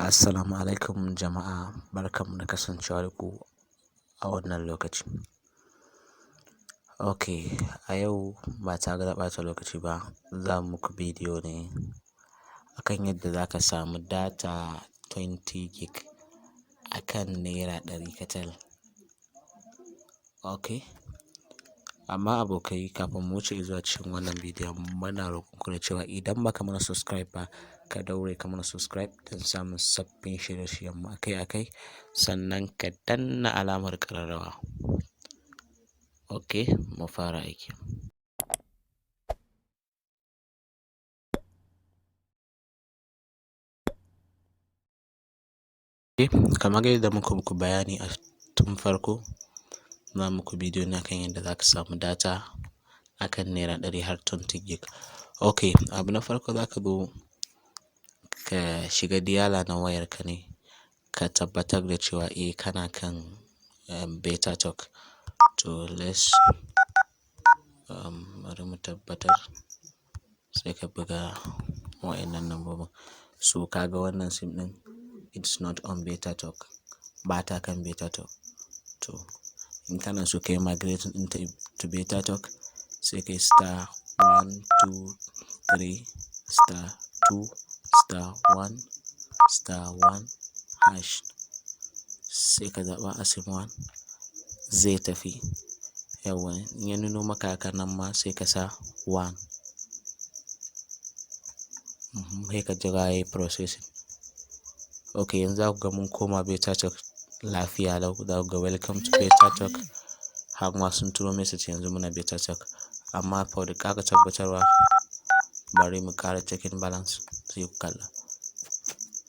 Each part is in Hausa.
Assalamu alaikum jama'a, barkanmu da kasancewa da ku a wannan lokaci. Ok, a yau ba tare da ɓata lokaci ba, za mu muku bidiyo ne akan yadda za ka samu data 20 gig akan ₦100 kacal. Ok, amma abokai, kafin mu wuce zuwa cikin wannan bidiyon, muna roƙon ku da cewa idan baka mana subscribe ba, ka daure ka mana subscribe don samun sabbin shirye-shiryen mu akai-akai, sannan ka danna alamar ƙararrawa. Ok, mu fara aiki. Kamar yadda muka muku bayani a tun farko, za muku bidiyo ne akan yadda za ka samu data akan ₦100 har 20 gig. Ok, abu na farko, za ka zo ka shiga dialer na wayarka ne, ka tabbatar da cewa eh, kana kan beta talk. To let's bari mu tabbatar, sai ka buga wa'innan lambobin. So ka ga wannan sim ɗin, it's not on beta talk, ba ta kan beta talk. To in kana so ka yi migrating ɗinta to beta talk, sai ka yi *123*2*1*1#, sai ka zaɓa a sim one, zai tafi. Yawwa, in ya nuno maka haka nan ma, sai ka sa one. Sai ka jira yayi processing. Ok, yanzu za ku ga mun koma beta talk lafiya lau. Za ku ga "Welcome to beta talk", har ma sun turo message, yanzu muna beta talk. Amma for da ƙara tabbatarwa, bari mu ƙara checking balance, sai ku kalla.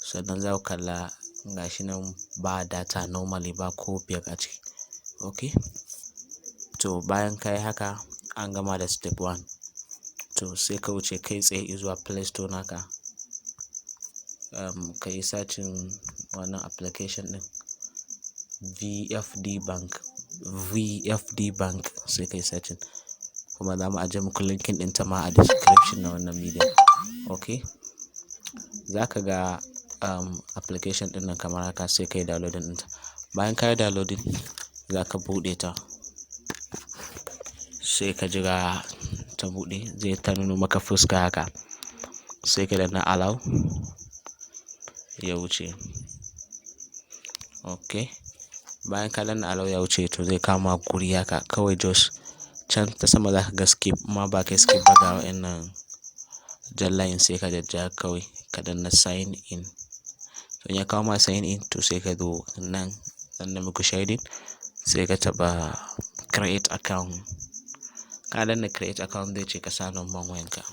Sannan za ku kalla, gashi nan ba data normally, ba ko biyar a ciki. Ok, to bayan ka yi haka, an gama da step one. To sai ka wuce kai tsaye zuwa Play Store naka. Ka yi searching wannan application ɗin, VFD Bank, VFD Bank, sai ka yi searching. Kuma za mu ajiye muku linkin ɗinta ma a description na wannan bidiyon. Ok, za ka ga application ɗin nan kamar haka, sai ka yi downloading ɗinta. Bayan ka yi downloading, za ka buɗe ta. Sai ka jira ta buɗe, zai ta nuno maka fuska haka. Sai ka danna allow, ya wuce. Ok, bayan ka danna allow ya wuce, to zai kama guri haka kawai, just can ta sama za ka ga skip, amma ba kai skip ba, ga wa'innan jan layin, sai ka jajja kawai ka danna sign in. To in ya kawo ma sign in, to sai ka zo nan, zan na muku shading, sai ka taɓa create account. Ka danna create account, zai ce ka sa number wayanka.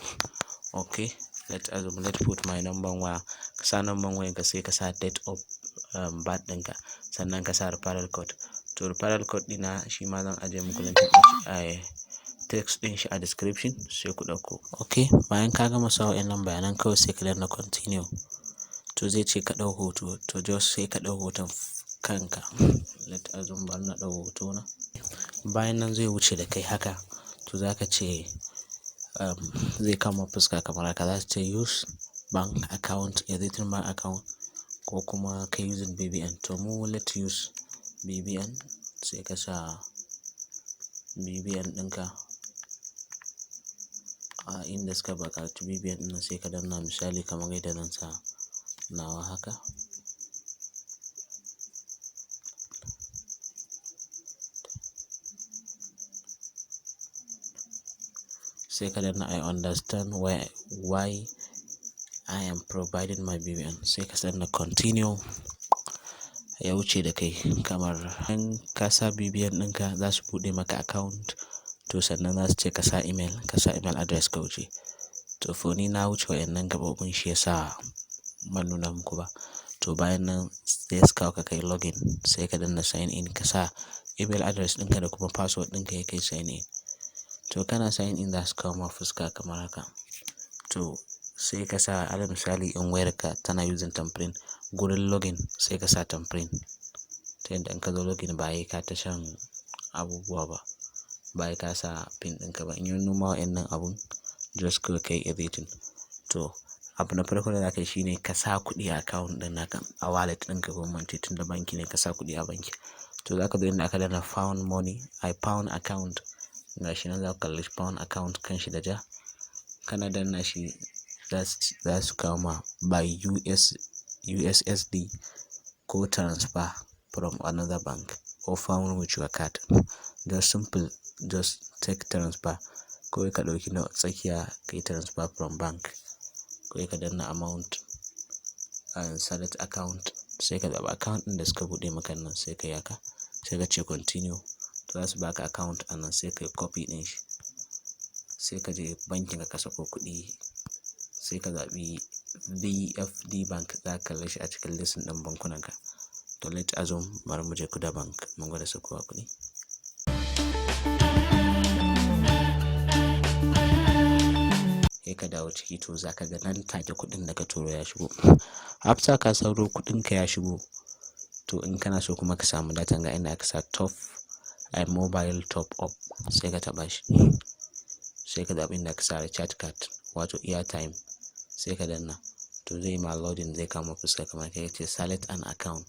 Ok, let assume, let put my number waya. Ka sa number wayanka, sai ka sa date of birth ɗinka, sannan ka sa referral code. To referral code ɗina shi ma zan ajiye muku link ɗin shi, text ɗin shi a description, sai ku ɗauko. Ok, bayan ka gama sa wa'innan bayanan, kawai sai ka danna continue. To zai ce ka ɗau hoto, to just sai ka ɗau hoton kanka. Let assume bari na ɗau hoto na. Bayan nan zai wuce da kai haka, to za ka ce zai kama fuska kamar haka, za su ce use bank account, existing bank account, ko kuma ka using BVN. To mu let use BVN, sai ka sa BVN ɗinka a inda suka buƙaci BVN ɗin, sai ka danna, misali kamar yadda zan sa nawa haka. Sai ka danna "I understand why I am providing my BVN", sai ka danna continue, ya wuce da kai kamar in ka sa BVN ɗinka, za su buɗe maka account. To sannan za su ce ka sa email, ka sa email address, ka wuce. To for ni, na wuce wa'innan gaɓoɓin, shi ya sa ban nuna muku ba. To bayan nan sai su kawo ka kai login, sai ka danna sign in, ka sa email address ɗinka da kuma password ɗinka, ya kai sign in. To kana sign in, za su kawo ma fuska kamar haka. To sai ka sa, alal misali in wayarka tana using thumbprint, gurin login sai ka sa thumbprint. Ta yadda in ka zo login ba sai ka ta shan abubuwa ba. Ba sai ka sa pin ɗinka ba. In ya nuno ma wa'innan abun, just kawai ka yi editing. To Abu na farko da za ka yi shine ka sa kuɗi a account ɗin naka, a wallet ɗinka, ko in ce tunda banki ne, ka sa kuɗi a banki. To, za ka zo inda aka danna found money, ai fund account. Gashi nan, za ku kalli fund account kan shi da ja. Kana danna shi, za su kawo ma by US, USSD ko transfer from another bank or fund with your card. Just simple, just take transfer. Kawai ka ɗauki na tsakiya, ka yi transfer from bank. Kawai ka danna amount and select account, sai ka zaɓi account ɗin da suka buɗe maka nan, sai ka yi haka, sai ka ce continue. To, za su baka account a nan, sai ka yi copy ɗin shi. Sai ka je bankin ka sako kuɗi, sai ka zaɓi VFD Bank, za ka kalle shi a cikin list ɗin bankunan ka. To, let assume bari mu je Kuda Bank mun gwada sakowa kuɗi. Sai ka dawo ciki, to za ka ga nan take kuɗin da ka turo ya shigo. After ka sauro kuɗinka ya shigo, to in kana so kuma ka samu data, ga inda aka sa top, ai mobile top up, sai ka taɓa shi. Sai ka zaɓi inda aka sa recharge card, wato airtime, sai ka danna. To, zai ma loading, zai kama fuska kamar kai ce select an account,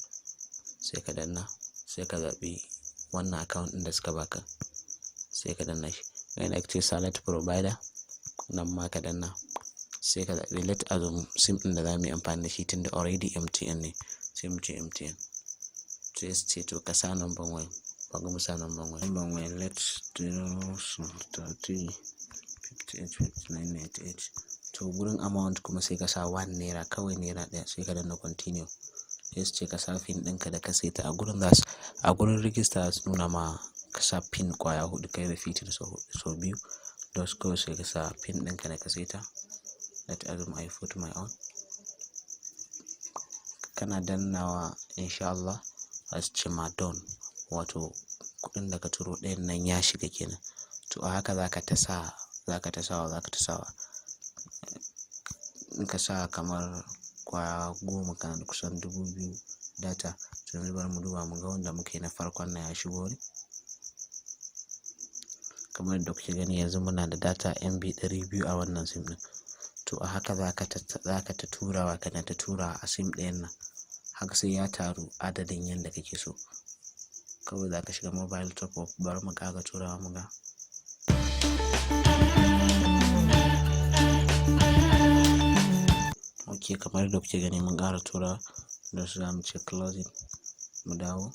sai ka danna, sai ka zaɓi wannan account ɗin da suka baka, sai ka danna shi. Ga inda aka ce select provider, nan ma ka danna, sai ka zaɓi, let assume sim ɗin da za mu yi amfani da shi, tunda already MTN ne, sai mu ce MTN. Sai su ce to ka sa number wayan, bari mu sa number wayan. Number wayan, let's 0 30 58 59 98. To, gurin amount kuma sai ka sa ₦1 kawai, ₦1, sai ka danna continue. Sai su ce ka sa pin ɗinka da ka saita a gurin, za su a gurin register su nuna ma ka sa pin ƙwaya huɗu, kai repeating sau huɗu, sau biyu. Just kawai sai ka sa pin ɗinka da ka saita. Let assume I put my own. Kana dannawa, in sha Allah za su ce ma done, wato kuɗin da ka turo ɗayan nan ya shiga kenan. To, a haka za ka ta sa, za ka ta sawa, za ka ta sawa. In ka sa kamar ƙwaya 10, kana da kusan 2,000 data. To, yanzu bari mu duba mu ga wanda muka yi na farkon nan ya shigo ne. Kamar yadda kuke gani, yanzu muna da data MB 200 a wannan sim ɗin. To, a haka za ka ta turawa, kana ta turawa a sim ɗayan nan. Haka sai ya taru adadin yanda kake so. Kawai za ka shiga mobile top up, bari mu ƙara turawa mu ga. Ok, kamar yadda kuke gani, mun ƙara turawa, da su zamu ce closing, mu dawo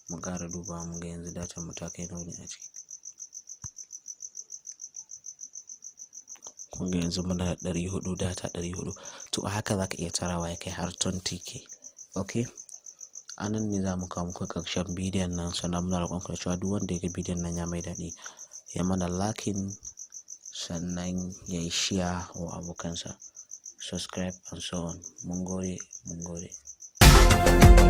mu ƙara dubawa mu ga yanzu datan mu ta kai nawa ne a ciki. Kun ga yanzu muna da 400, data 400. To, a haka za ka iya tarawa ya kai har 20K. Ok, a nan ne za mu kawo muku ƙarshen bidiyon nan, sannan muna roƙon ku da cewa duk wanda ya ga bidiyon nan ya mai daɗi, ya mana liking, sannan ya yi share wa abokansa, subscribe and so on. Mun gode, mun gode.